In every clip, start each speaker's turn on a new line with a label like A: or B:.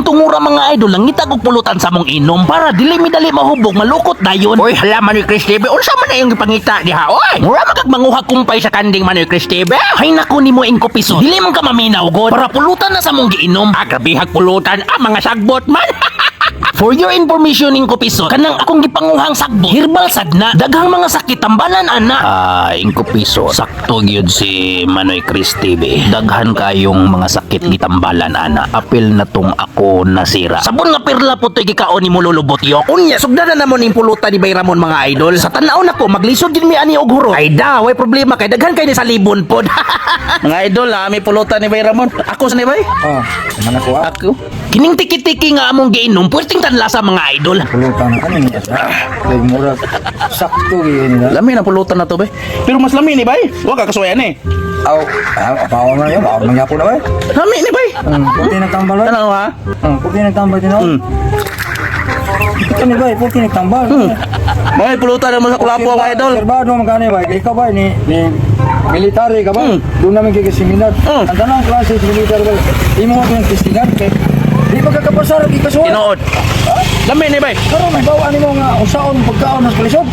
A: Tungura, mga idol, nangita og pulutan sa mong inom para dili mi dali mahubog, malukot dayon.
B: Uy, hala, Manoy Chris TV, unsa man na yung gipangita diha, oy? Mura magag manguha kumpay sa kanding, Manoy Chris TV.
A: Hay nako nimo, Ingko Piso. Dili man ka maminaw god para pulutan na sa mong giinom.
B: Ah, grabihag pulutan, ah, mga sagbot man.
A: For your information, Ingko Piso, kanang akong gipanguhang sagbot, herbal sad na, daghang mga sakit tambalan ana. Ah, Ingko Piso, sakto gyud si Manoy Chris TV. Daghan kayong mga sakit gitambalan ana. Apil na tong ako nasira. Sabon nga perla po to'y gikaon ni mo lulubot yo. Unya, sugdanan na mo ning pulutan ni Bay Ramon, mga idol. Sa tan-aw nako, maglisod din mi ani og hurot. Ay da, way problema kay daghan kay ni sa libon pod.
C: Mga idol, ah, may pulutan ni Bay Ramon. Ako sa ni Bay?
D: Oh, man ako ah.
C: Ako.
A: Kining tiki-tiki nga among giinom, puwerteng tanlasa, mga idol.
D: Pulutan ano niya sa. Like mura sakto gyud nila.
C: Lami na pulutan na to, Bay. Pero mas lami ni Bay. Wa ka kasuwayan eh.
D: Aw, ah, paon na yun, paon man gyapon na bay.
C: Lami ni Bay.
D: Puti nagtambal bay.
C: Ano ha?
D: Puti nagtambal din. Ito ni bay, puti nagtambal.
C: Mga pulutan naman sa kulapo, mga idol.
D: Obserbado man kani bay. Ikaw bay ni military ka ba? Doon namin kay seminar. Ang tanang klase sa military bay. Imo mo yung testingan kay di ba kakapasar ikasuwa?
C: Tinuod. Lami ni Bay.
D: Karon may bawaan nimo nga usaon pagkaon mas kalisod.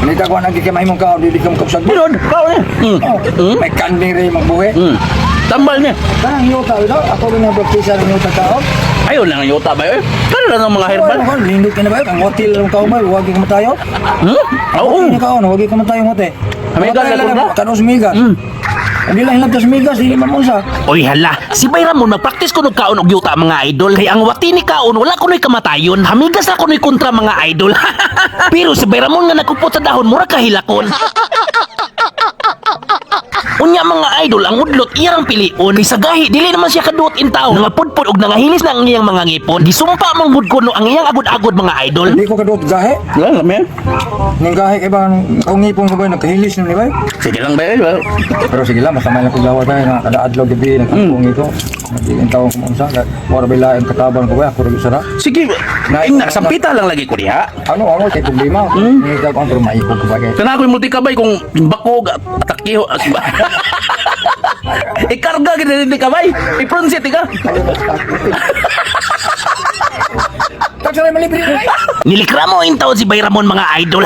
D: Malita ko nang gikay mahimong kaon dili ka makapsag.
C: Tinuod. Kao ni.
D: Oh, may kanding rin magbuhi.
C: Tambal niya.
D: Kanang yuta ito, ako rin ang practice ng yuta kaon.
C: Ayaw lang ang yuta, Bay. Eh. Kano lang ang mga herbal.
D: Ano, lindot ka na ba? Ang hotel lang kaon ba? Huwag ka matayo.
C: Hmm? Oo.
D: Hotel na kaon, huwag ka matayo ng hotel.
C: Amigas,
D: Matay lang
C: na
D: kanos migas. Hindi lang hilabtas migas, hindi man unsa.
A: Oy hala, si Bay Ramon magpraktis kuno kaon og yuta, mga idol. Kay ang wati ni kaon wala kuno'y kamatayon. Hamigas na kuno'y kontra, mga idol. Pero si Bay Ramon nga nakupot sa dahon mura kahilakon. Unya, mga idol, ang udlot iyang pilion. Kay sa gahi, dili naman siya kaduot in taon. Nangapudpod og nangahilis na ang iyang mga ngipon. Gisumpa man gud kuno ang iyang agod-agod, mga idol.
D: Hindi ko kaduot gahe.
C: Wala, lami yan.
D: Ning gahe kay ba, ang ngipon ko ba, nagkahilis na ni ba?
C: Sige lang, Bay. Well,
D: Pero sige lang, basta may nakagawa tayo na kada adlaw gabi, nagkampong ito. Nagiging taong kumunsa, wala ba laing kataban ko ba, ako rin sara.
C: Sige. Ina, sampita lang lagi ko diha.
D: Ano, ako, kay problema. Hindi ko ang pero maipog ko ba kay.
C: Kana ako'y multikabay kung bakog at atakiho. Ikarga gid ni kabay. I-pronounce ka.
D: Tag sa malibre ay.
A: Nilikramo in taon si Bay Ramon, mga idol.